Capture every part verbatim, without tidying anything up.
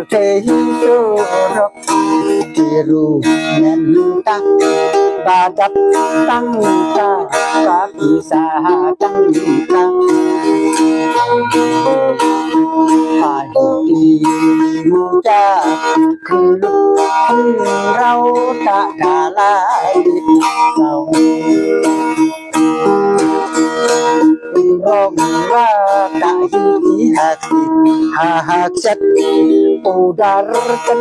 Te hi surok tiru menta badap tangka baki saha tangka. Padi muda kulu rau tak dalai kau. Rong la ka hi hati ha ha chat udar ten.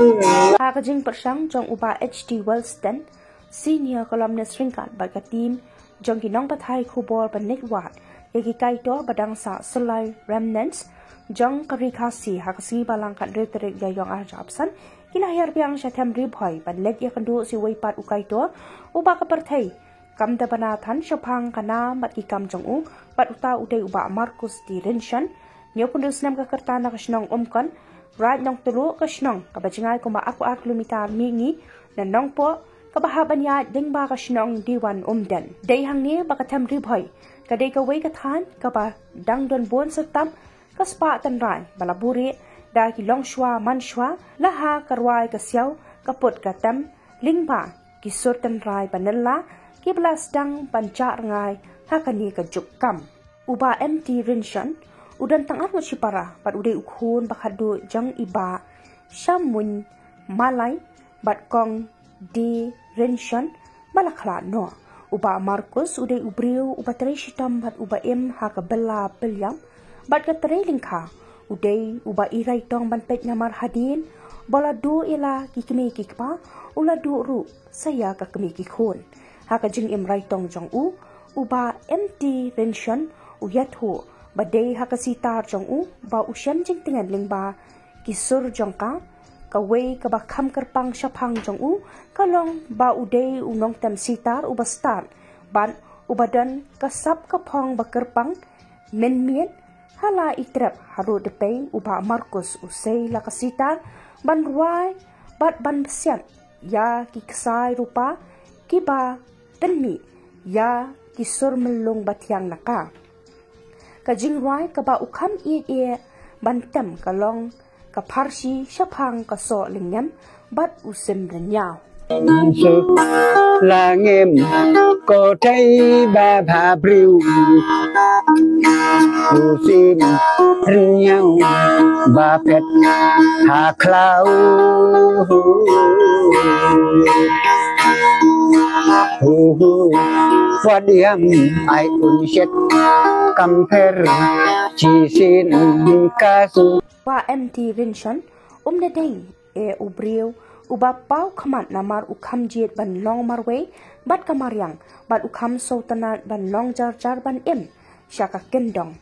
Ha ka jingpyrshang jong u Bah H D Wellston, senior columnist ryngkat bad ka team jong ki nongpathai khubor ban leit wad ïa ki kaitor ba dang sah sylai, remnants jong ka Ri Khasi, ha ka sngi Balang ka hynriew tarik Ïaïong arhajar arphew san, ki la hiar biang sha Them Ri Bhoi ban leit ïakynduh sa uwei pat u kaitor uba ka pyrthei kam da bana than shaphang ka nam bad ki kam jong u, bad uta u dei u Bah Marcus T Rynshon, hynñiewphew hynñiew snem ka kyrta, na ka shnong Umkon, Raid Nongtluh, ka shnong kaba jngai kumba arphew ar kilometer mihngi na Nongpoh, kaba hap ban ïaid lyngba ka shnong Diwan Umden. Dei hangne ba ka Them Ri Bhoi ka dei kawei ka thaiñ kaba dang don bun sa tam ka spah tynrai ba la buhrieh da ki longshuwa mansuwa, la ha ka rwai ka siaw, ka put ka tem, lyngba ki sur tynrai ba nylla kiba la sdang ban jah rngai ha kane ka juk kam. U Bah M T Rynshon u don tang arngut shipara bad u dei u khun ba khatduh jong i Bah Shamwin Malai bad Kong D Rynshon ba la khlad noh. U Bah Marcus u dei u briew uba trei shitom bad uba im ha ka bylla bylliam bad ka trei lyngkha. U dei uba i raitong ban peit namar hadien ba la duh ïa la ki kmie ki kpa, u la duh ruh sa ïa ka kmie ki khun. Ha ka jingim raitong jong u, u Bah M T Rynshon u ïathuh ba dei ha ka sitar jong u ba u shem jingtngen lyngba ki sur jong ka. Kawei kaba kham kyrpang shaphang jong u ka long ba u dei u nongtem sitar uba stad bad uba don ka sap ka phong ba kyrpang, mynmiet. Ha la i trep harud dpei, u Bah Marcus u sei la ka sitar ban rwai bad ban bsiat ïa ki ksai rupa kiba pynmih ïa ki sur myllung ba thiang na ka. Ka jingrwai kaba u kham ïeit ïa ban tem ka long ka pharshi shaphang ka soh lyngngem bad u sim rynïaw. Nang suk la ngim ko tei ba bha briew. U sim rynïaw ba phet ha khlaw. Hu hu, wat ïam ai un shet kam pher chi sin ka su. Bah M T Rynshon um da dei eh u briew uba paw khmat namar u kham jied ban long marwei bad ka mariang, bad u kham sngewtynnat ban long jar jar ban im sha ka kyndong.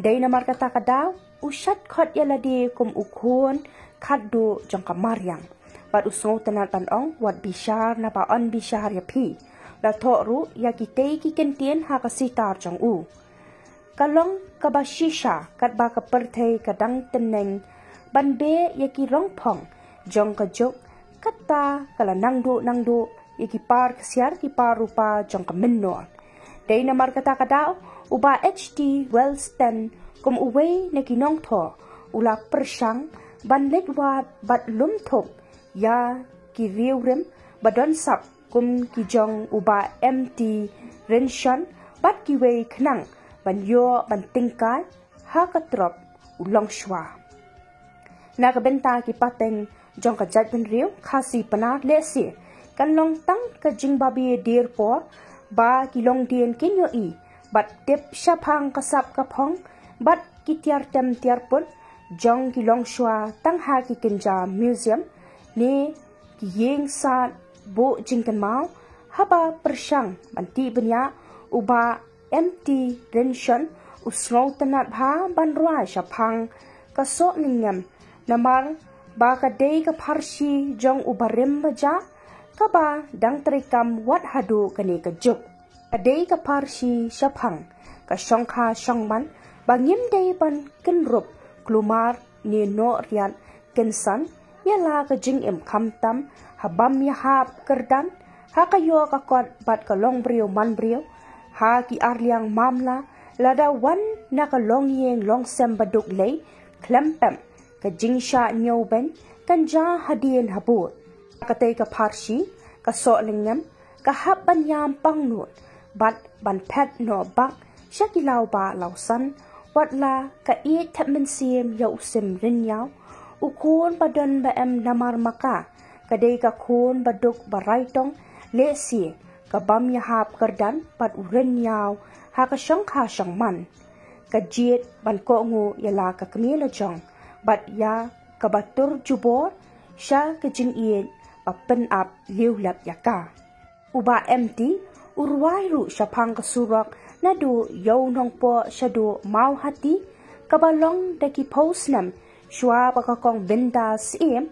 Dei namar kata ka daw u shait khot ïa lade kum u khun khatduh jong ka mariang, bad u sngewtynnat ban ong, wat bishar naba yn bishar ïa phi. La thoh ruh ïa kitei ki kyntien ha ka sitar jong u. Ka long kaba shisha katba ka pyrthei ka dang tneng ban beh ïa ki rong phong jong ka juk, kata ka la nang duh nang duh ïa ki par ksiar ki par rupa jong ka mynnor. Dei namar kata ka daw u Bah H D Wellston kum uwei na ki nongthoh u la pyrshang ban leit wad bad lum thup ïa ki riewrim ba don sap kum ki jong u Bah M T Rynshon bad kiwei khnang ban ïoh ban tyngkai ha ka trep u longshuwa. Na ka bynta ki pateng jong ka jaitbynriew Khasi Pnar lehse kan long tang ka jingbabe dier por ba ki longdien kin ïohi bad tip shaphang ka sap ka phong bad ki tiar tem tiar put jong ki longshuwa tang ha ki kynja museum ne ki ïing sad buh jingkynmaw. Haba pyrshang ban tih bniah u Bah M T Rynshon u sngewtynnat bha ban rwai shaphang ka soh lyngngem namar ba ka dei ka pharshi jong u barim bajah kaba dang treikam wat haduh kane ka juk. Ka dei ka pharshi shaphang ka shongkha shongman ba ngim dei ban kynrup khlumar ne noh riat kynsan ïa la ka jingim khamtam ha bam ïahap kyrdan, ha ka ïoh ka kot bad ka longbriew manbriew, ha ki arliang mamla, lada wan na ka longïing longsem ba duk lei khlem pep, ka jingshah ñiewbeiñ, kan jia hadien habud. Katei ka pharshi, ka soh lyngem, ka hap ban ïam pangnud, bad ban phet noh bak sha ki lawbah lawsan, wat la ka ïeit thep mynsiem ïa u Sim Rynïaw, u khun ba don ba em namar ma ka, ka dei ka khun ba duk ba rai tong, lehse ka bym ïahap kyrdan bad u Rynïaw ha ka shongkha shongman. Ka jied ban kohnguh ïa la ka kmie la jong, bad ïa kaba tur jubor sha ka jingïeit ba pynap liewlep ïa ka. U Bah M T u rwai ruh shaphang ka surok naduh ïew Nongpoh shaduh Mawhati, kaba long da ki phew snem shuwa ba ka Kong Bindas Syiem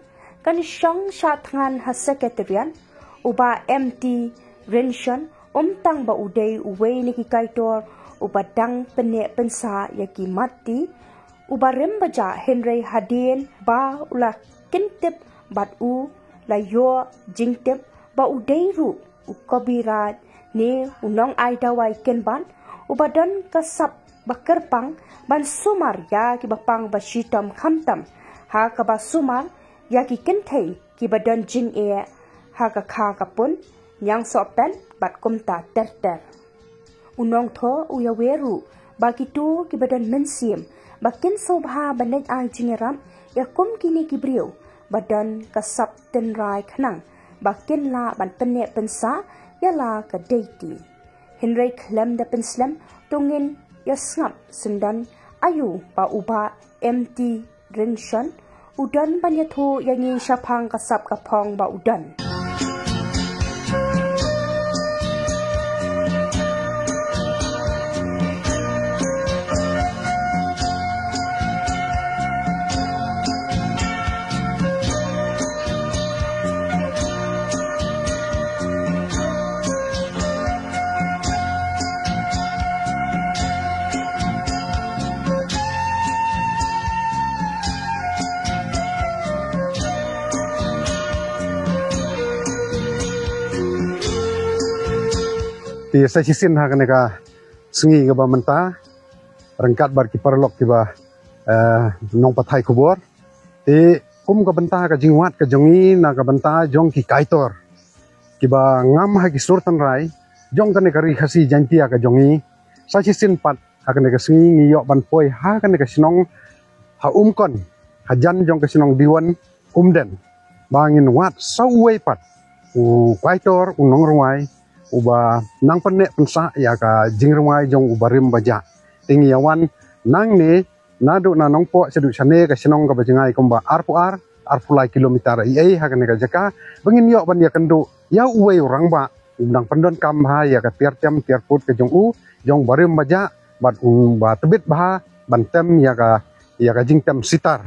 kan shong shad thngan ha Secretariat. U Bah M T Rynshon, ym tang ba u dei uwei na ki kaitor uba dang pynneh pynsah ïa ki mat ti, u barim bajah, hynrei hadien ba u la kyntip bad u la ïoh jingtip ba u dei ruh u copyright ne u nongai dawai kynbat uba don ka sap ba kyrpang ban sumar ïa kiba pang ba shitom khamtam, ha kaba sumar ïa ki kynthei kiba don jingeh ha ka kha ka pun, ñiang sohpet bad kumta ter ter. U nongthoh u ïawer ruh ba kito kiba don mynsiem ba kin sngewbha ban leit ai jingïarap ïa kum kine ki briew ba don ka sap tynrai khnang ba kin lah ban pynneh pynsah ïa la ka dei ti. Hynrei khlem da pynslem, to ngin ïa sngap syndon aïu ba u Bah M T Rynshon u don ban ïathuh ïa ngi shaphang ka sap ka phong ba u don. Te sa shisien ha kane ka sngi kaba mynta, ryngkat bad ki paralok kiba, eh, nongpathai khubor. Te kum ka bynta ka jingwad ka jong ngi na ka bynta jong ki kaitor kiba ngam ha ki sur tynrai jong kane ka Ri Khasi Jaiñtia ka jong ngi. Sa shisien pat ha kane ka sngi ngi ïoh ban poi ha kane ka shnong ha Umkon, hajan jong ka shnong Diwon Umden, ba ngin wad sa uwei pat u kaitor, u nongrwai uba nang pynneh pynsah ïa ka jingrwai jong u barim bajah. Te ngi ïa wan nangne naduh na Nongpoh shaduh shane, ka shnong kaba jngai kumba arphew ar, arphew lai kilometer ei ei ha kane ka jaka, ba ngin ïoh ban ïakynduh ïa uwei u rangbah u nang pyndonkam bha ïa ka tiar tem tiar put ka jong u, jong barim bajah, bad u ba tbit bha ban tem ïa ka, ïa ka jingtem sitar.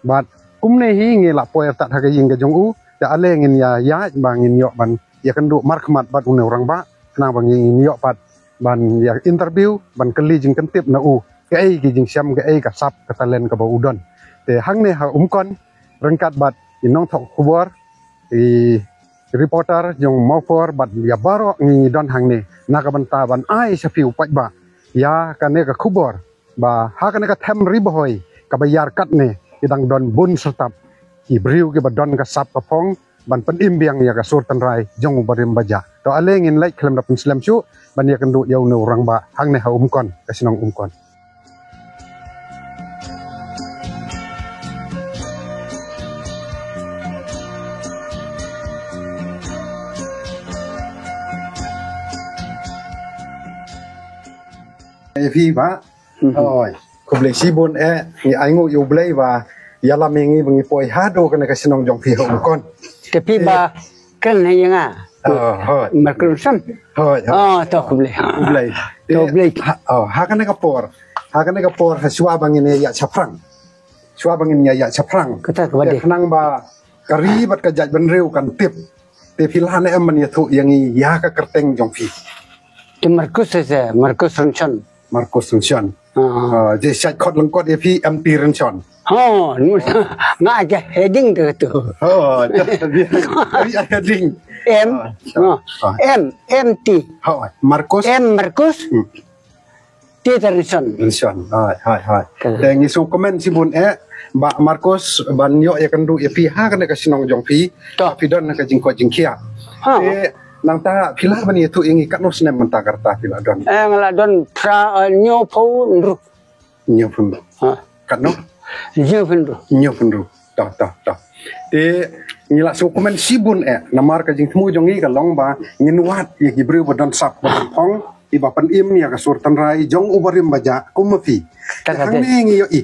Bad kumne hi ngi la poi artat ha ka ïing ka jong u, te ale ngin ïa ïaid ba ngin ïoh ban ïakynduh markhmat bad une u rangbah, khnang ba ngin ïoh pat ban ïa interview, ban kylli jingkyntip na u kaei ki jingshem, kaei ka sap ka talent kaba u don. Te hangne ha Umkon, ryngkat bad i nongthoh khubor, i reporter jong Mawphor bad ïa baroh ngi don hangne na ka bynta ban ai sha phi u paidbah ïa kane ka khubor ba ha kane ka them Ri Bhoi kaba ïar katne ki dang don bun syrtap ki briew kiba don ka sap ka phong ban pynim biang ïa ka sur tynrai jong u barim bajah. To ale ngin leit khlem da pynslem shuh ban ïakynduh ïa une u rangbah hangne ha Umkon, ka shnong Umkon. Ïa phi bah. Mhm. Oi, khublei shibun eh, ngi ainguh ïa U Blei ba ïalam ïa ngi ba ngi poi haduh kane ka shnong jong phi ha Umkon. Te phi ba kren ha ïa nga. Oh, hoi. Markun sam. Hoi, hoi. Oh, to khublei. Khublei. To Blei. Ha, oh, ha kane ka por. Ha kane ka por ha shuwa ba ngin ïa shaphrang. Shuwa ba ngin ïa shaphrang. Kata ka ba dei. Khnang ba ka ri bad ka jaitbynriew kan tip. Te phi lah ne em ban ïathuh ïa ngi ïa ka kyrteng jong phi? Te Markus, te Markus Rynshon. Markus Rynshon. Ah. Ah, je shait khot lyngkot ïa phi M T Rynshon. Oh, nga ja heading te tu. Oh, te, te, te, heading. M, ah, oh, ah. M, M T. Oh, Markus. M Markus. Hmm. T Peter Rinson. Rinson. Hai, hai, hai. Te ngi sngewkmen shibun eh, Bah Marcos, ban ïoh ïakynduh ïa phi ha kane ka shnong jong phi. Phi don ka jingkoit jingkhiah. Te nangta phi lah ban ïathuh ïa ngi katno snem mynta ka rta phi la don? Eh, nga la don phra, eh, hynñiewphew hynriew. Hynñiewphew hynriew. Katno? Hynñiewphew hynriew. Hynñiewphew hynriew. Toh, toh, toh. Te ngi la sngewkmen shibun eh, namar ka jingthmu jong ngi ka long ba ngin wad ïa ki briew ba don sap ba don phong, kiba pynim ïa ka sur tynrai jong u barim bajah kum ma phi. Hangne ngi ïohi.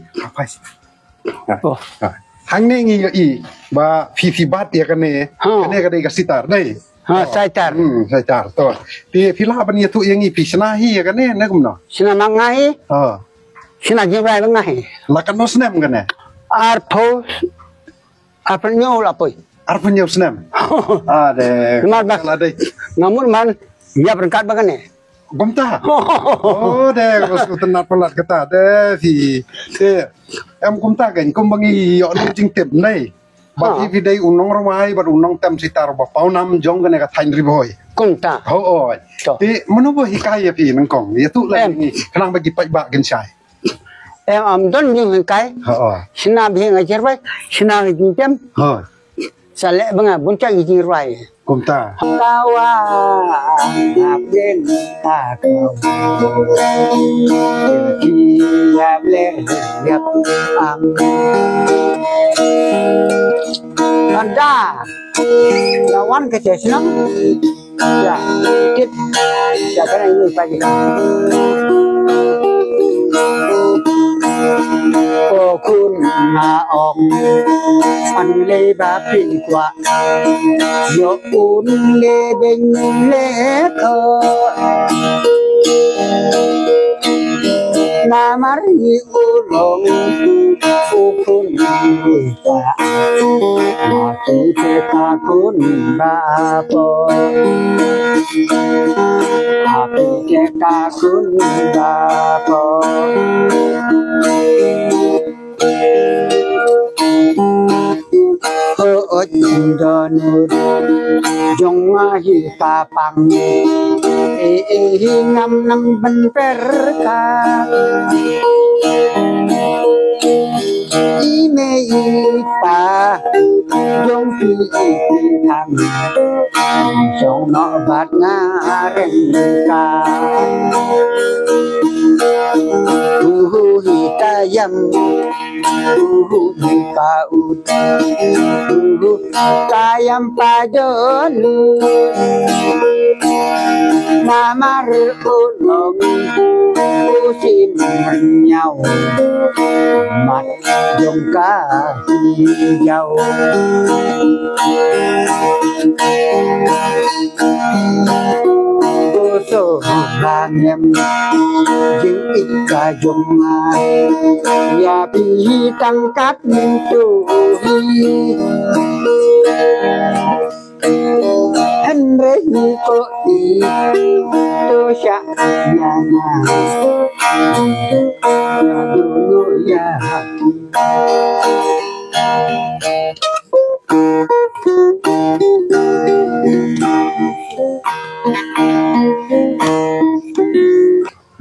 Hangne ngi ïohi ba phi phi bat ïa kane, kane ka dei ka sitar, dei. Ha, sitar. Hmm, sitar. To. Te phi lah ban ïathuh ïa ngi phi shna hi ïa kane ne kumno? Shna ma nga hi. Ha. Shna jingrwai ma nga hi. La katno snem kane? Arphew, arphew hynñiew la poi. Arphew hynñiew snem. Ah, de. Nga mut man ïap ryngkat bad kane. Kumta. Oh, de, nga sngewtynnat palat kata de phi. Te em kumta kan, kumba ngi ïoh lum jingtip, dei. Ba phi phi dei u nongrwai bad u nongtem sitar ba pawnam jong kane ka thaiñ Ri Bhoi. Kumta. Hooid. Te mano ba hikai ïa phi nyngkong? Ïathuh lang ïa ngi khnang ba ki paidbah kin shai. Em, ym don jinghikai. Shna bha nga jingrwai, shna nga jingtem. Sa leh ba nga bun jait ki jingrwai. Kumta. Kawa, ngap den ka kawa. Ki ngap ler ngap am. Anda, lawan ka shnong. Ya, kit. Ya, kana ini pagi. Ko khun nga ong, an le ba pin kwah. Ïoh un le beiñ le ko. Namar ngi u long u khun ngi ta. Ati te ka khun ba po. Ati te ka khun ba po. Hooid, don jong nga hi ka pang. E, e, hi ngam nang ban per ka. I mei i pa jong phi i phi thang. Jong noh bad nga reng ka. Uhu hi ka yam. Uhu hi ka ut. Uhu ka yam pa jong. Namar u long u sim rynñiaw. Mat jong ka hi jaw. Ko so ba ngem jingit ka jong nga. Ïa phi tang kat mynta hi. Hynrei ni ko i to sha ïa nga. Ïa dulu ïa.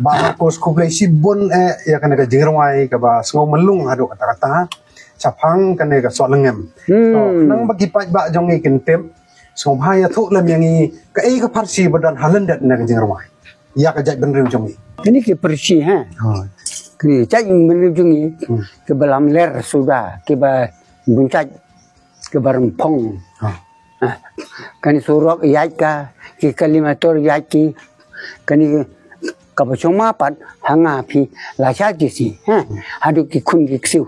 Bah Marcos, khublei shibun eh ïa kane ka jingrwai kaba sngew myllung haduh katta katta shaphang kane ka Sohlangem. Hmm. To, khnang ba ki paidbah jong ngi kin tip, sngewbha ïathuh lem ïa ngi kaei ka pharshi ba don ha lyndet ne ka jingrwai ïa ka jaitbynriew jong ngi. Kine ki pharshi, ha. Kine jaitbynriew jong ngi kiba lamler suda, kiba bun jait, kiba rymphong. Ah, kane surok ïaid ka, ki kalimator ïaid ki, kane kaba shong ma pat ha nga phi la sha ki si, ha. Haduh ki khun ki ksiew.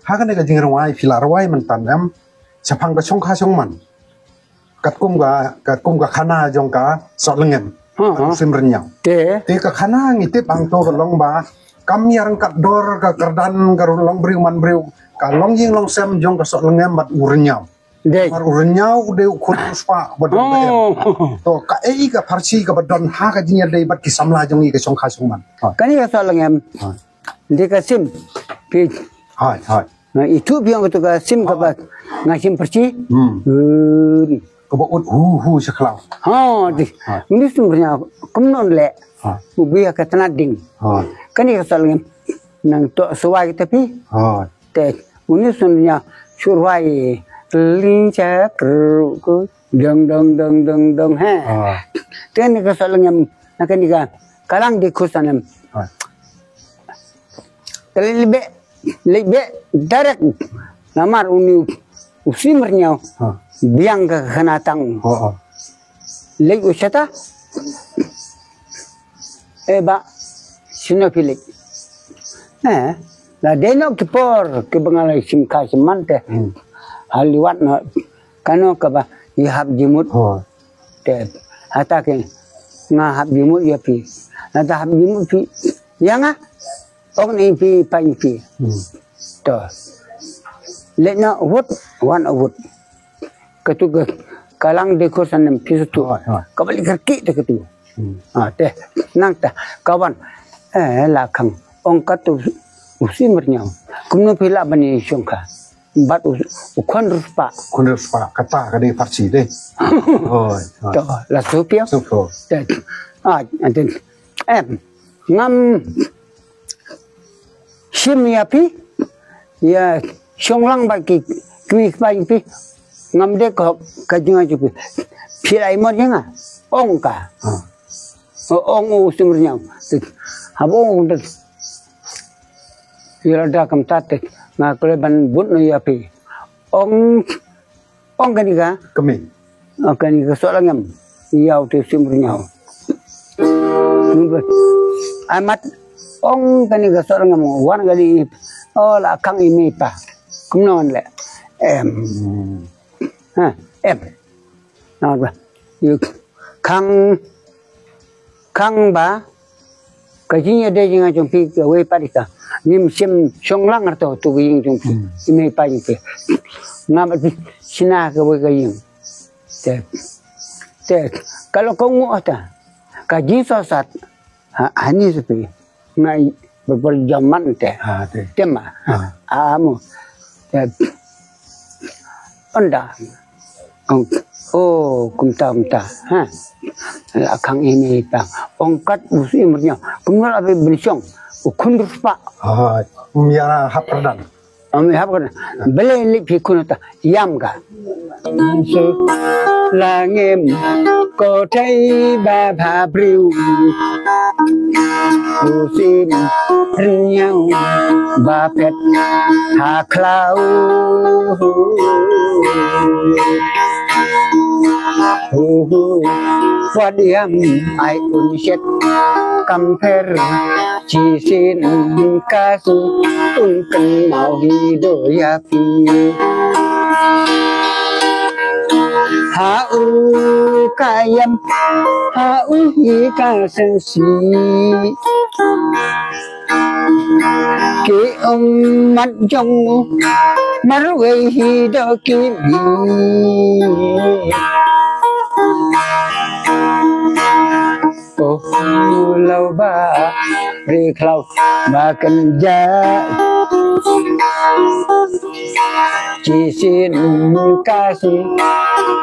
Ha kane ka jingrwai phi la rwai mynta em shaphang ka shongkha shongman. Katkum ka, katkum ka khana jong ka Sohlangem. Ha, ha. Sim rynñiaw. Te. Te ka khana ngi tip hangto ka long ba kam ïa ryngkat dor ka kyrdan ka long briew man briew, ka long ïing long sem jong ka Sohlangem bad u rynñiaw. Dei. Mar u rynñiaw u dei u khun u spah ba don ba em. To kaei ka pharshi kaba don ha ka jingïadei bad ki samla jong ngi ka shongkha shongman. Kane ka Sohlangem. Dei ka sim. Phi. Hai, hai. Nga ithuh biang tu ka sim kaba nga sim pharshi. Hmm. Kaba ut hu hu sha khlaw. Ha, di. Ha. Uni Sumrnyaw, kumno leh. Ha. U bia ka tnat ding. Ha. Kane ka soh lngem. Nang toh suwai kita phi. Ha. Te, uni Sumrnyaw, suwai. Ling cha kru ku. Dong, dong, dong, dong, dong, he. Ha. Te ni ka soh lngem. Na kane ka. Kalang di khusanem. Ha. Te leit beh, leit beh, direct. Namar uni u Sumrnyaw. Ha. Biang ka khana tang. Ha, ha. Leit u shata. Eh, ba, shino phi leit. Eh, la dei noh ki por, kiba nga la shim ka shim man te. Hmm. Ha liwat noh, kano kaba, i hap jingmut. Ha. Te, hata ke, nga hap jingmut ïa phi. Hata hap jingmut phi. Ïa nga, ong ni phi, pang phi. Hmm. To. Leit noh, wut, wan wut. Katu ka, kalang di khusanem phi sutu. Hooid, hooid. Kaba leit kyrkieh te katu. Hmm. Ah, te, nangta, ka wan. Eh, la khang. Ong katu u Sumrnyaw. Kumno phi lah ban ïashong ka. Bad u, u khun riewspah. Khun riewspah, kata ka dei Farsi dei. Hooid, hooid. To, la supiaw. Supiaw. Te, ah, anten. Em, ngam shim ïa phi, ïa shong lang bad ki, ki kmie ki kpa jong phi. Ngam dei ka, ka jingïaid jong phi. Phi la ïamut ïa nga. Ong ka. Ha. O, ong u Sumrnyaw. Haba ong u te. Ïa lada kumta te. Nga kloi ban bud noh ïa phi. Ong Ong kane ka. Kmie. Ong kane ka soh lngem. Ïa u te Sumrnyaw. Amat. Ong kane ka soh lngem. Wan kane. O la khang i mei pa. Kumno leh. Em. Hmm. Ha, em. Nang ba. Ïa khang Khang ba, ka jingïadei jong nga jong phi kawei pat ïa ka. Ngim shym shong lang arto tu ka ïing jong phi. Hmm. I mei pa jong phi. Ngam ati shna kawei ka ïing. Te, te, ka long ka nguh ta. Ka jingsohsat. Ha, hani sa phi. Nga i, ba, ba jaman te. Ha, te. Te ma. Ha. Amu. Te. Ynda. Ong, oh, kumta, kumta. Ha. La khang i mei pa. Ong kat u Sumrnyaw. Kumno la phi ban shong. U khun riewspah. Ha, um ïa hap kyrdan. Um ïa hap kyrdan. Balei leit phi khun ta. Ïam ka. Suk la ngim ko thei ba bha briew. U Sumrnyaw ba phet ha khlaw. Hu hu, wat ïam ai un shet kam pher. Shisien ka shu un kynmaw hi do ïa phi. Ha u ka ïam, ha u hi ka sngewsih. Ki ummat jong u marwei hi do ki mi. Oh, u law ba ri khlaw ba kynjah. Shisien ka shu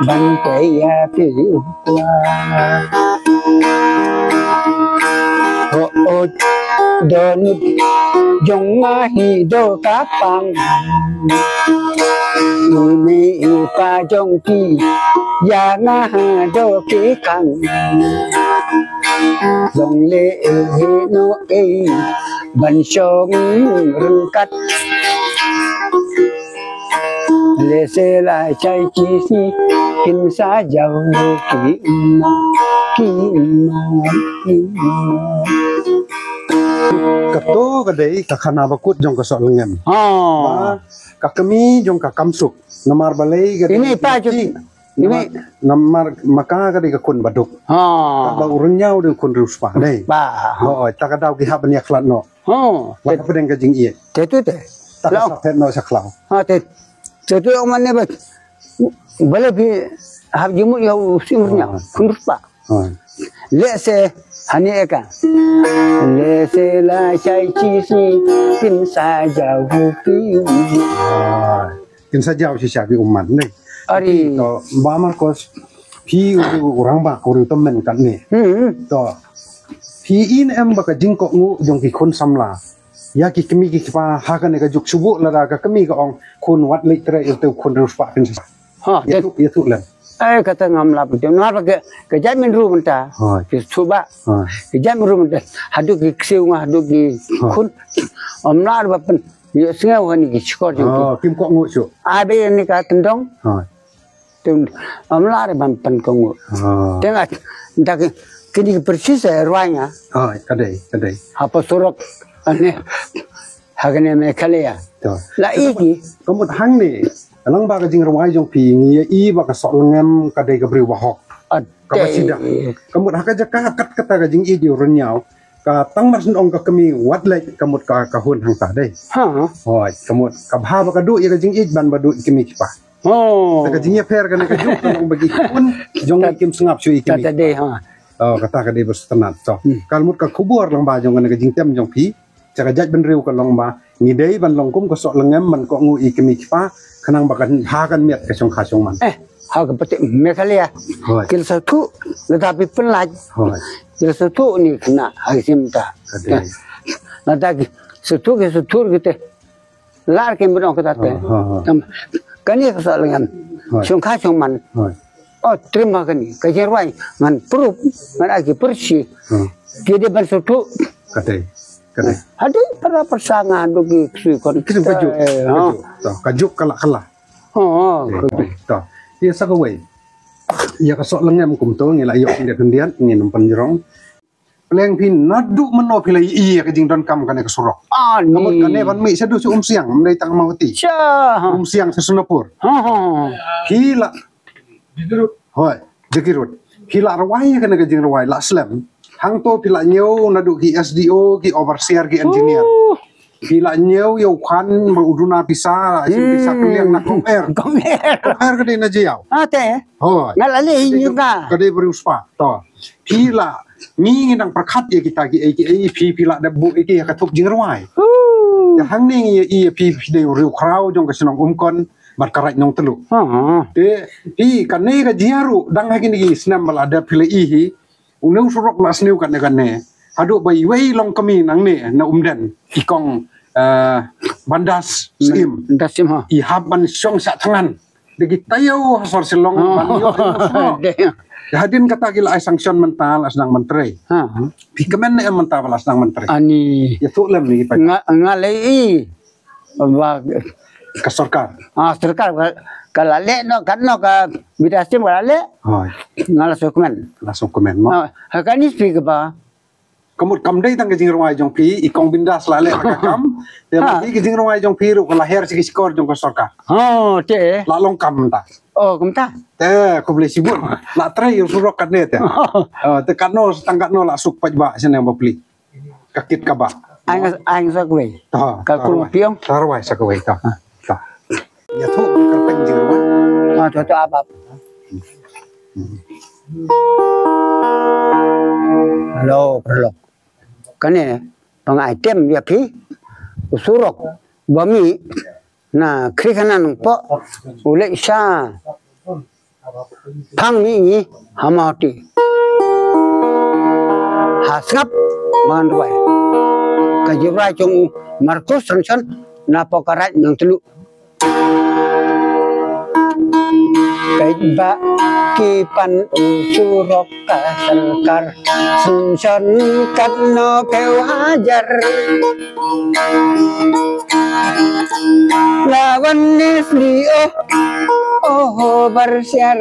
ban peit ïa phi u kwah. Ho, oh, dohnud jong nga hi doh ka pang. U mei u pa jong phi ïa nga ha doh ki khang. Long leh ei noh ei ban shong ryngkat. Lehse la shai shisngi kin sa jaw ki ummat, ki ummat, ki ummat. Kato ka dei ka khana ba kut jong ka soh lngem. Oh. Ba ka kmie jong ka kam suk. Namar balei ka dei. I mei pa jong phi. I mei. Namar, namar ma ka ka dei ka khun ba duk. Ha. Kaba u Sumrnyaw dei u khun riewspah dei. Ba. Hooid, ta ka daw ki hap ban ïakhlad noh. Ha. Wat hapdeng ka jingïeit. Te tu te. Ta ka sa phet noh sha khlaw. Ha, te. Te tu ong mane ba. Balei phi hap jingmut ïa u Sumrnyaw. Ha. Khun riewspah. Hooid. Lehse hani eka. Lehse la shai shisngi kin sa jaw ki ummat. Hooid. Kin sa jaw shisha ki ummat ne. Ari. To, Bah Marcos, phi u rangbah, u rangbah tymmen katne. Hmm. To, phi i ne em ba ka jingkohnguh jong ki khun samla ïa ki kmie ki kpa ha kane ka juk, shu buh lada ka kmie ka ong khun wat leit trei, ïa uto u khun riewspah phin sa. Ha, ïathuh, ïathuh lem. Eh, kata ngam lah pyntieng. Namar ba ka, ka jaitbynriew mynta. Hooid. Phi sngewbha. Hooid. Ka jaitbynriew mynta. Haduh ki ksiew nga, haduh ki khun. Ym lah ba pyn ïohsngew ha kine ki shkor jong ki. Oh, kim kohnguh shuh. Ai ba ïa kane ka tyndong. Hooid. Te ym lah re ban pynkohnguh. Oh. Te nga, da ki, kine ki pyrshah sa rwai nga. Hooid, ka dei, ka dei. Hapoh surok, ane, ha kane Meghalaya. To. La i ki. Ka mut hangne, lyngba ka jingrwai jong phi ngi ïa i ba ka Sohlangem ka dei ka briew bahok. Kaba sida. Ka mut ha ka jaka kat kata ka jingïeit u Rynñiaw. Ka tang mar shen ong ka kmie wat leit, ka mut ka, ka hun hangta dei. Ha. Hooid, ka mut ka bha ba ka duh ïa ka jingïeit ban ba duh ïa ki kmie ki kpa. Oh. Te ka jingïapher kane ka juk ka long ba ki khun jong ngi kim sngap shuh ïa ki kmie. Kata dei, ha. Oh, kata ka dei ba sngewtynnat. To. Hmm. Ka mut ka khubor lyngba jong kane ka jingtem jong phi. Sha ka jaitbynriew ka long ba ngi dei ban long kum ka Sohlangem ban kohnguh ïa ki kmie ki kpa, khnang ba kan ha kan miat ka shongkha shongman. Eh, ha ka pyrthei Meghalaya. Hooid. Ki la sngewthuh, lada phi pynlait. Hooid. Ki la sngewthuh ne kane ha ki sien mynta. Ka dei. Lada ki sngewthuh, ki sngewthuh ki te. Lah kim ban ong kata te. Ha, ha, ha. Em, kane ka Sohlangem. Hooid. Shongkha shongman. Hooid. Oh, trei ma kane. Ka jingrwai ngan proof, ngan ai ki pyrshah. Hmm. Ki dei ban sngewthuh. Ka dei, ka dei. Haduh para pyrshah nga, haduh ki ksiew khun. Ki ka juk, eh, ka juk. To, ka juk ka la, ka la. Oh, oh, ka juk. To. Ïa sa kawei. Ïa ka Sohlangem kumto ngi la ïoh khyndiat khyndiat, ngin ym pynjrong. Pleng phi naduh mynno phi la ïohi ïa ka jingdonkam kane ka surok? Ani. Ka mut kane ban mih shaduh sha Umsiang, ym dei tang Mawhati. Sha, ha. Umsiang sha Sonapur. Ha, ha, ha. Phi la, hooid, Jakhirot. Phi la rwai ïa kane ka jingrwai, la slem. Hangto phi la ñiew naduh ki S D O, ki overseer, ki engineer. Uh. Phi la ñiew ïa u khan ba u duna pisa, la shu pisa kylliang na Kom Air. Kom Air. Kom Air ka dei na Jaïaw. Ah, te. Hooid. Nga la leh ïa ka. Ka dei ba riewspah. To. Phi la, ngi ngi nang pyrkhat ïa kita kiei kiei, phi phi la dep buh ïa ki ha ka thup jingrwai. Huh. Te hangne ngi ïa i ïa phi, phi dei u riewkhraw jong ka shnong Umkon bad ka Raid Nongtluh. Ha, ha. Te phi kane ka jia ruh dang ha kine ki snem ba la dep phi la i hi. Une u surok la sniew katne katne. Haduh ba iwei long kmie nangne na Umden, i kong, eh, Bandas Syiem. Bandas Syiem, ha. I hap ban shong shah thngan. Da ki taïew ha sor Shillong ban ïoh ïa u surok. Dei. Hadien kata ki la ai sanction mynta la sdang ban trei. Ha. Phi kmen ne em mynta ba la sdang ban trei? Ani. Ïathuh lem ïa ki paidbah. Nga, nga la i. Ba ka sorkar. Ah, sorkar ka, ka la leh noh, katno ka Bandas Syiem ka la leh. Hooid. Nga la sngewkmen. La sngewkmen mo. Ah, ha kane speak ba. Ka mut kam dei tang ka jingrwai jong phi, i kong Bandas la leh ka kam. Te ha. Phi ka jingrwai jong phi ruh ka la her sha ki shkor jong ka sorkar. Oh, te. La long kam mynta. Oh, kumta. Te khublei shibun. La trei ïa u surok katne te. Oh, te katno tang katno la suk paidbah shane ba pli. Ka kit kaba. Ai nga, ai nga sa kawei. To, ka to, kul rwai. Piong. To rwai sa kawei to. Ha. To. Ïathuh ka kyrteng jingrwai. Ah, to, to, ap, ap. Hello, hello. Kane, pyngai tem ïa phi. U surok ba mih na Khrikhana Nongpoh, u leit sha Phang Mihngi ha Mawhati. Ha sngap ba ngan rwai. Ka jingrwai jong u Marcos Rynshon napoh ka Raid Nongtluh. Peit ba ki pan u surok ka sorkar. Rynshon katno phew hajar. La wan S D O, oh, overseer,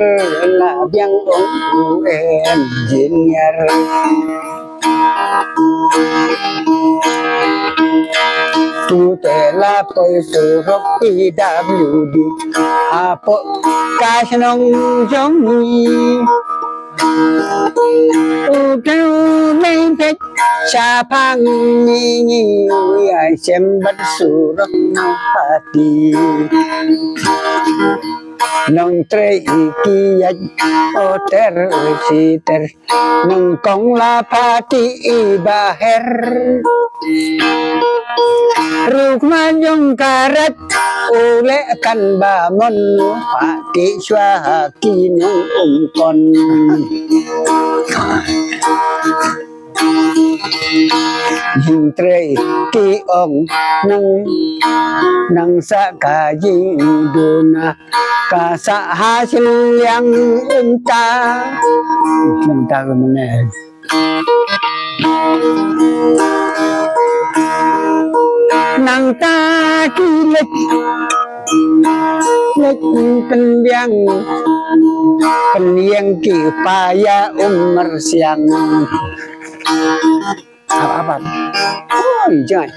la biang ong u engineer. Tu te la poi surok P W D hapoh ka shnong jong ngi. U tru mei phet shaphang ngi, ngi ai sem bad surok Mawhati. Nongtrei ki ïaid o ter shi ter, nyngkong la phah ti i baher. Ruk ma jong ka rat u leh kan ba mon, phah ti shuwa ha ki nong um kon. Jingtrei ki ong nang, nang sa ka jingduna, ka sa ha shiliang umta. Umta ka mane. Nangta ki leit, leit pynbiang, pynïeng ki paia Umrsiang. Ap, ap, ap. Oi, jai.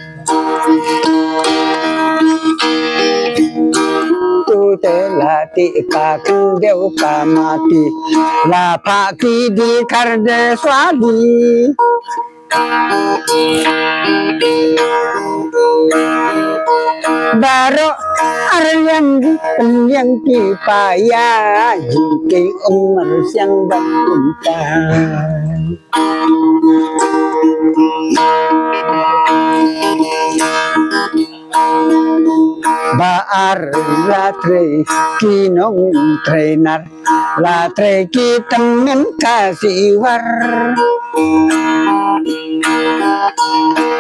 Tu te la ti ka kang deu ka mati. La pha ki di kar de swa di. Baroh ar liang ki, liang ki paia, jingkieng Umrsiang bad kumta. Ba ar la trei ki nongtrei nar, la trei ki tymmen ka siwar.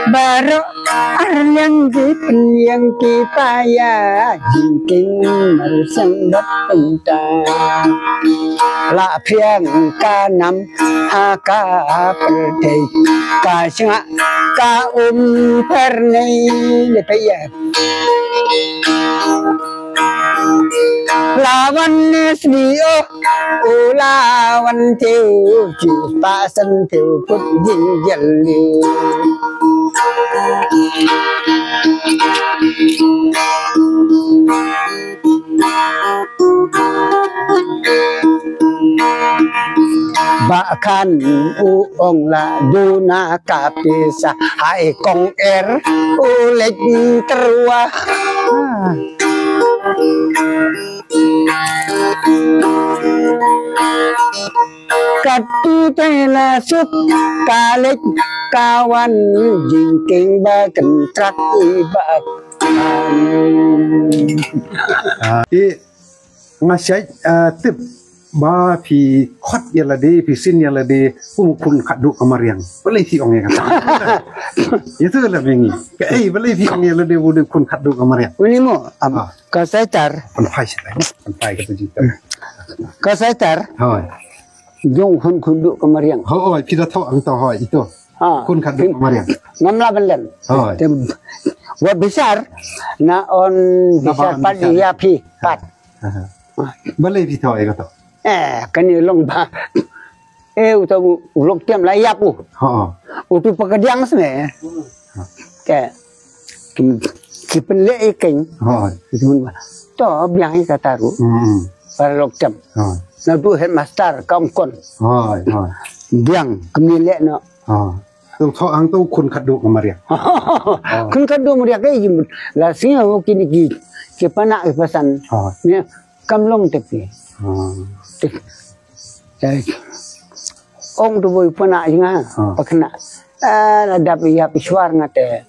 Baroh ar liang ki pynliang ki paia, jingkieng Umrsiang bad kumta. La phiang ka nam ha ka pyrthei, ka shngah ka um pher nei le phe ïa. La wan ne sni o, u la wan teu, ju pa san teu put jin jel ni. Ba khan u ong la duna ka pisa, hai kong er u leit tyrwa. Katu te la suk ka leit ka wan, jingkieng ba kyntrak i ba. Ah, i nga shait, ah, tip ba phi khot ïa lade, phi sin ïa lade kum u khun khatduh ka mariang. Balei phi ong ïa kata? Ïa tu la bingi. Kaei, balei phi ong ïa lade u dei khun khatduh ka mariang? Uni mo, am, ah, ka Saitar. Pynphai shi lai. Pynphai kata jingtip. Ka Saitar. Hoi. Jong khun khatduh ka mariang. Hoi, phi da thoh hangto hoi, ito. Ha. Khun khatduh ka mariang. Ngam lah ban lem. Hoi. Te, wat bishar, na un bishar pat ïa phi, pat. Aha. Balei phi thoh ïa kato? Eh, kane long ba. Eh, uta u, u Loktem la ïap u. Ha. Utu pa ka diang sne. Ha. Te, ki, ki pynleh ïa kane. Ha. Utu ba. To, biang ïa kata ruh. Hmm. Para Loktem. Ha. Naduh headmaster, kam kon. Ha, ha. Biang, kmie leh noh. Ha. Tang thoh hangto khun khatduh ka mariang. Khun khatduh mariang ka i la sngew kine ki, ki panak ki pasan. Ha. Ne, kam long te phi. Ha. Te, te, ong tu boi panak jong nga, ha, pakna. Ah, la dap ïa pishwar nga te.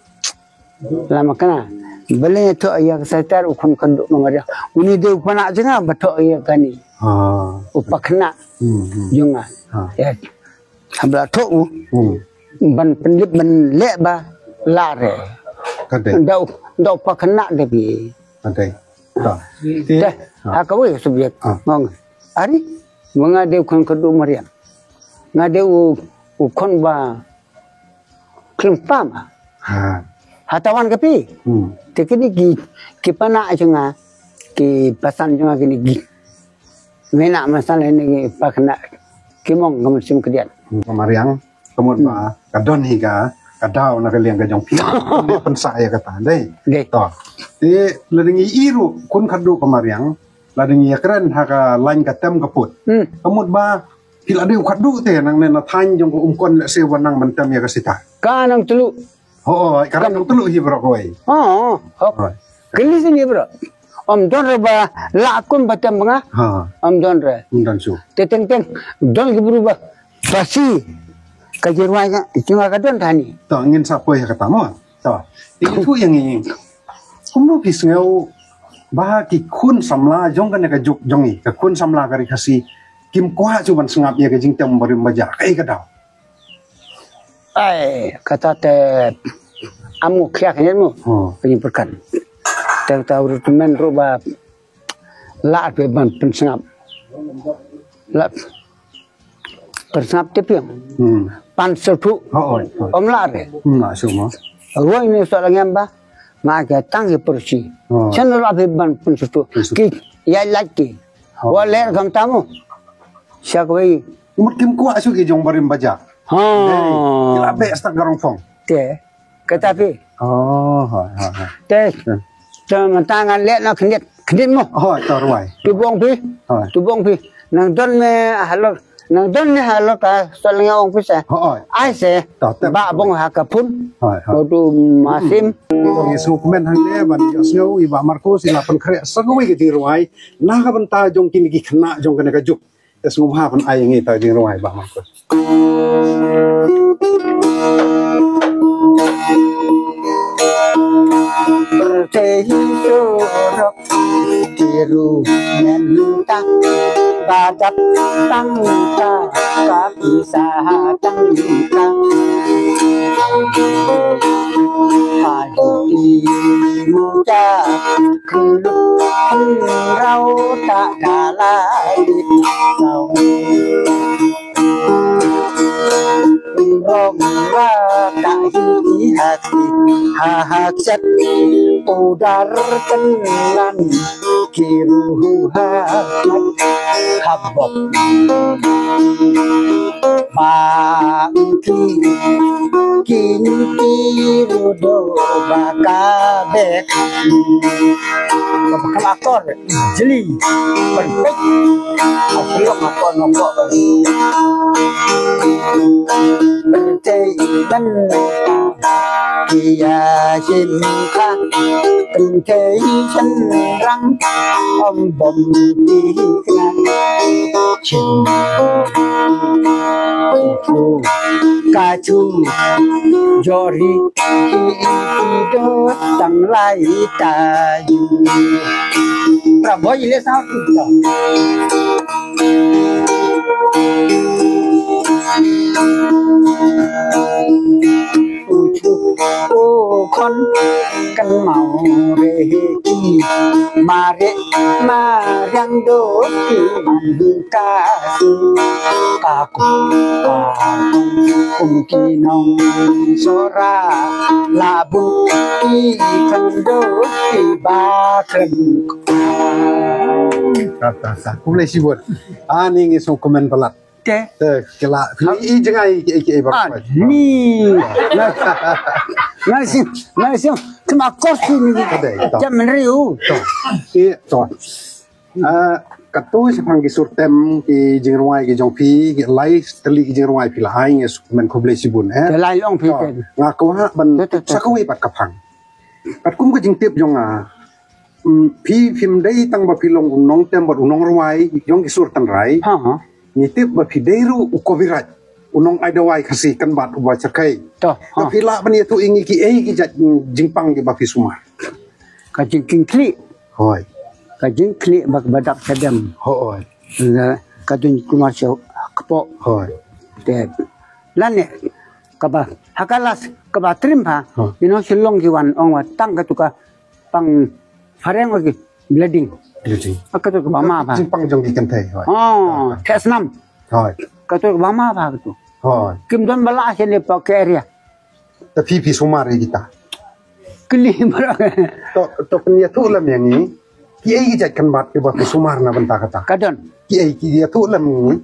Lama kna. Balei thoh ïa ka Saitar u khun khatduh ka mariang. Uni dei u panak jong nga ba thoh ïa kane. Ha. U pakna. Hmm, hmm. Jong nga. Ha. Ïa. Haba la thoh u. Hmm. Ban pynlip ban leh ba la re. Ka dei. Da u, da u pakna de phi. Ka dei. Ta. Te, ha. Ha kawei ka subjek. Ha. Ngong. Ari, ma nga dei u khun khatduh mariang. Nga dei u, u khun ba khlem pam. Ha. Ha tawan ka phi. Hmm. Te kine ki, ki panak jong nga, ki pasan jong nga kine ki. Mena masan ne ki pakna. Ki mong ka mynsiem khyndiat. Hmm, ka mariang, ka mut ba, hmm, ka don hi ka, ka daw na ka liang ka jong phi. Pynleh pynsah ïa kata, dei. Dei. To. Te, la dang i ruh, khun khatduh ka mariang, la dang ïa kren ha ka lain ka tem ka put. Hmm. Ka mut ba, phi la dei u khatduh te, nangne na thaiñ jong ka Umkon lehse wan nang ban tem ïa ka Saitar. Ka Nongtluh. Hooid, ka Nongtluh hi bro kawei. Oh, oh. Hooid. Kine sini bro. Ym don re ba lah kum ba tem ba nga. Ha. Ym don re. Ym don shuh. Te teng teng don ki bru ba pasi ka jingrwai ka, jong nga ka don tang hangne. To ngin sa poi ha kata mo. To. Te ïathuh ïa ngi. Kumno phi sngew ba ki khun samla jong kane ka juk jong ngi, ka khun samla ka Ri Khasi, kim kwah shuh ban sngap ïa ka jingtem barim bajah. Kaei ka daw? Ai, kata te ym u khia khyndiat mo. Hmm. Pynpyrkhat. Te ta u recommend ruh ba lah phi ban pynsngap. Lah pynsngap te phi. Hmm. Pan sngewthuh. Oh, oh, oh. Ym lah re. Hmm, lah shuh mo. Ruh ine sa la ngam ba. Nga ka tang ki pyrsi. Oh. Shen lah phi ban pynsngewthuh. Pynsngewthuh. Ki ïa lait ki. Oh. Wa ler kham ta mo. Sha kawei. Mut kim kwah shuh ki jong barim bajah. Ha. Dei, ki la beh stak garong phong. Te. Kata phi. Oh, ha, ha, ha. Te. Hmm. Te mynta ngan leh na khyndiat. Khyndiat mo. Oh, to rwai. Tu bong phi. Oh. Tu bong phi. Nang don me halor. Nang don me halor ka sol nga ong phi sa. Oh, oh. Ai se. To, te. Ba bong ha ka phone. Oh, oh. Ko tu masim. To ngi sngewkmen hangne ban ïohsngew i Bah Marcos i la pynkhreh sa kawei ka jingrwai. Na ka bynta jong kine ki khynnah jong kane ka juk. Te sngewbha ban ai ïa ngi ta jingrwai Bah Marcos. Pyrthei surok tiru mynta ba dap tang ka ka pisa tang ka. Padi muda Kulu hynriew ta da lai saw. Rong ra ta hi ha ti ha ha chet u dar tynlan ki ruh ha ha bok. Ba ki ki ki ruh do ba ka bek. Ba ka akor. Jeli. Perfect. Aku lok aku nombor. Tei ban. Kia him ka. Tei chen rang. Om bom ti kna. Chin. Ku. Ka chu. Jori. Ki do tang lai ta yu. Pra boy le sa tu ta. U chu u khon kan mau re ki ma re ma rang do ki man ka ka kum ka kum ki nong sora la bu ki khando ki ba khlem. Ta ta ta. Khublei shibun. Ani ngi song komen palat. Te. Te kela. Ni i jngai ki ki ba. Ni. Ngai sing ngai sing. Cuma kursi ni. Jam menriu. I to. Ah, katto shaphang ki sur tem ki jingrwai ki jong phi, ki lai tylli ki jingrwai phi la ai, ngi sngewkmen khublei shibun eh. Te lai long phi. To, te. Nga kwah ban. Te, te, te. Sa kawei pat ka phang. Katkum ka jingtip jong nga. Mm, phi phim dei tang ba phi long u nongtem bad u nongrwai jong ki sur tynrai. Ha, ha. Ngi tip ba phi dei ruh u copyright, u nongai dawai Khasi kynbat uba shyrkhei. To, ha. Ba phi lah ban ïathuh ïa ngi kiei ki jait, mm, jingpang kiba phi sumar. Ka jingkitkhlieh. Hooid. Ka jingkitkhlieh ba, ba dap shadem. Hooid. Ka don kumar sha kpoh. Hooid. Te lane kaba ha ka last kaba trim pha. Hooid. Ino Shillong ki wan ong wat tang katu ka pang phareng ki bleeding. Bleeding. Katu kaba ma pha. Jingpang jong ki kynthei. Hooid. Oh, theh snam. Hooid. Katu kaba ma pha katu. Hooid. Kim don ba la shane pa ka area. Te phi phi sumar ïa kita. Kylli baroh. To, to phin ïathuh lem ïa ngi. Kiei ki jait kynbat kiba phi sumar na bynta kata. Ka don. Kiei ki ïathuh lem ïa ngi.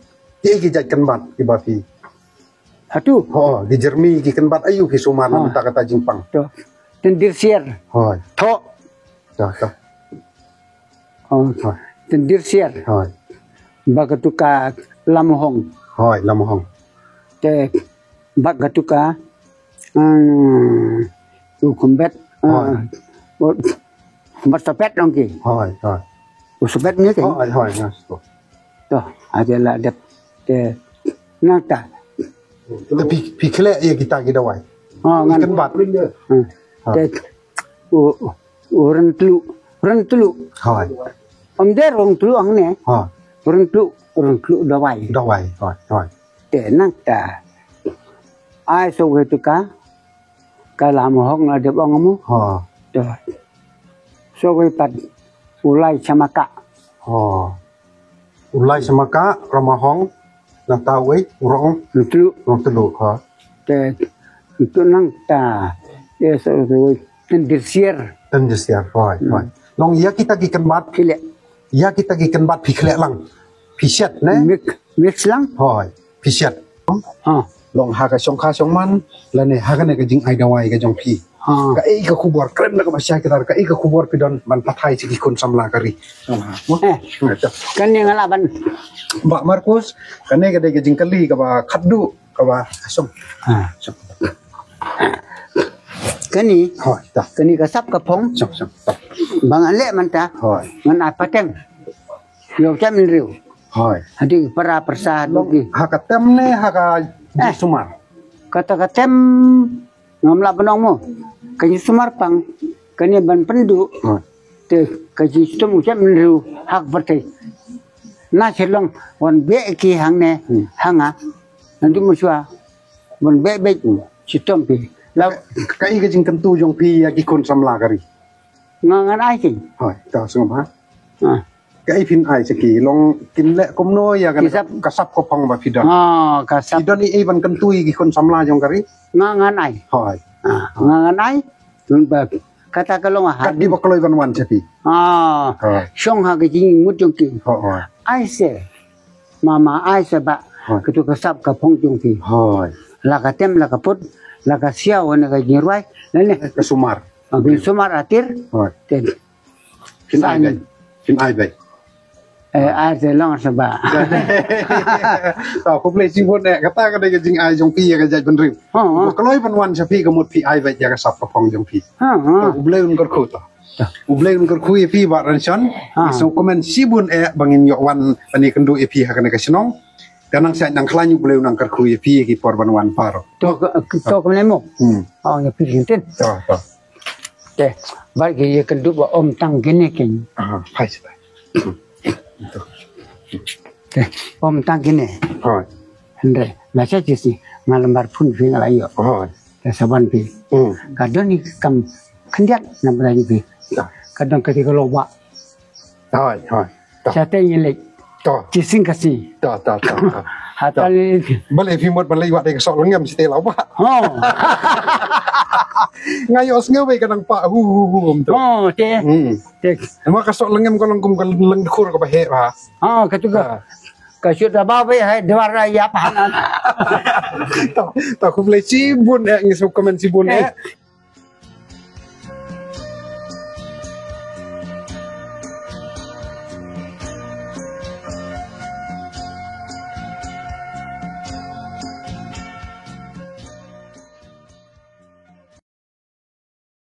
Kiei ki jait kynbat kiba phi. Hatu. Ho, ki jermi ki kynbat aïu phi sumar na bynta kata jingpang. To. Tyndir siar. Hooid. Tho. To, to. Oh, tyndir siar. Hooid. Ba katu ka lamhong. Hooid, lamhong. Te ba katu ka, mm, u khumbet, ah, hooid. Mat sapet nong ki. Hoi, hoi. U sapet ni ki. Hoi, hoi, ngas to. To, aja la dep te nang ta. Te phi, phi khleh ïa kita ki dawai. Ha, ngan. Ikan bat. Hmm. Ha. Te u, u rentlu, rentlu. Hoi. Om der rentlu ang ne. Ha. Rentlu, rentlu dawai. Dawai, hoi, hoi. Te nang ta. Ai so we tu ka. Ka la mo hong la dep ong mo. Ha. To. So we pat u lai chamaka. Ha. U lai chamaka, rama hong, nang ta we, u rong, rentlu. Rong telu, ha. Te, tu nang ta. Yes, so we. Ten disier. Ten disier, hoi, hoi. Long ïa kita ki kan bat. Kile. Ïa kita ki kan bat phi khleh lang. Phi shet ne? Mix, mix lang. Hoi. Phi shet. Ha. Long ha ka shong kha shong man, lane ha kane ka jingai dawai ka jong phi. Ha. Kaei ka khubor, kren da kaba shai kdar, kaei ka khubor phi don ban pathai sha ki khun samla ka ri. Shong ha. Eh. Kane nga lah ban. Bah Markus, kane ka dei ka jingkylli kaba khatduh, kaba shong. Ha. Shong. Kane. Hoi, ta. Kane ka sap ka phong. Shong, shong. Ta. Ba ngan leh mynta. Hoi. Ngan ai pateng. Ïa u chem hynriew. Hoi. Hadien para pyrsa. Long, ha ka tem ne ha ka jingsumar. Kata ka tem ngam lah ban ong mo. Ka jingsumar pang kane ban pynduh. Hoi. Te ka jingshitom u chem hynriew ha ka pyrthei. Na sha long wan beh ki hangne. Hmm. Hanga. Naduh mynshuwa wan beh beh. Hmm. Shitom phi. La kaei ka jingkyntu jong phi ïa ki khun samla ka ri? Nga ngan ai ki. Hoi, ta sngewbha. Ha. Kaei phin ai sha ki, long kin leh kumno ïa ka sap ka phong ba phi don. Ha, ka sap. Phi don ei ei ban kyntu ïa ki khun samla jong ka ri? Nga ngan ai. Hoi. Ha, nga ngan ai. Tun ba kata ka long ha. Kat ki ba kloi ban wan sha phi. Ha. Hoi. Shong ha ka jingmut jong ki. Hoi. Ai se. Mama ai se ba. Hoi. Katu ka sap ka phong jong phi. Hoi. La ka tem la ka put, la ka siaw ne ka jingrwai. Lane. Ka sumar. Ka sumar atir. Hoi. Te. Phin ai beit. Phin ai beit. Eh, ai te long sha ba. To, khublei shibun eh, kata ka dei ka jingai jong phi ïa ka jaitbynriew. Ha, ha. Ba kloi ban wan sha phi ka mut phi ai beit ïa ka sap ka phong jong phi. Ha, ha. To, U Blei un kyrkhu to. To. U Blei un kyrkhu ïa phi Bah Rynshon. Ha. Ngi sngewkmen shibun eh ba ngin ïoh wan ban ïakynduh ïa phi ha kane ka shnong. Te nang shait nang khlaiñ U Blei un nang kyrkhu ïa phi ïa ki por ban wan baroh. To, to, kmen mo. Hmm. Oh, ïa phi kin tin. To, to. Te, ba ki ïakynduh ba ym tang kine kin. Aha, phai sha tai. Te, ym tang kine. Hoi. Hynrei, nga sa shisha, nga lambar phone phi nga la ïoh. Hoi. Te sa wan phi. Hmm. Ka don ni kam khyndiat na bynta phi. Ya. Ka don kati ka lok ba. Hoi, hoi. To. Sa te ngi leit. To. Shisien ka sngi. To, to, to, to. Hata leit. Balei phi mut ban leit wad ïa ka soh longem shatei la wah. Ho. Nga ïohsngew ba ka nang pah hu hu hu kum tu. Oh, te. Hmm. Te. Namar ka soh longem ka long kum ka leng dkhur kaba heh ba. Ha, katu ka. Ha. Ka shu da ba ba hai dwar ïa pa hanan. To, to khublei shibun eh, ngi sngewkmen shibun eh. Eh.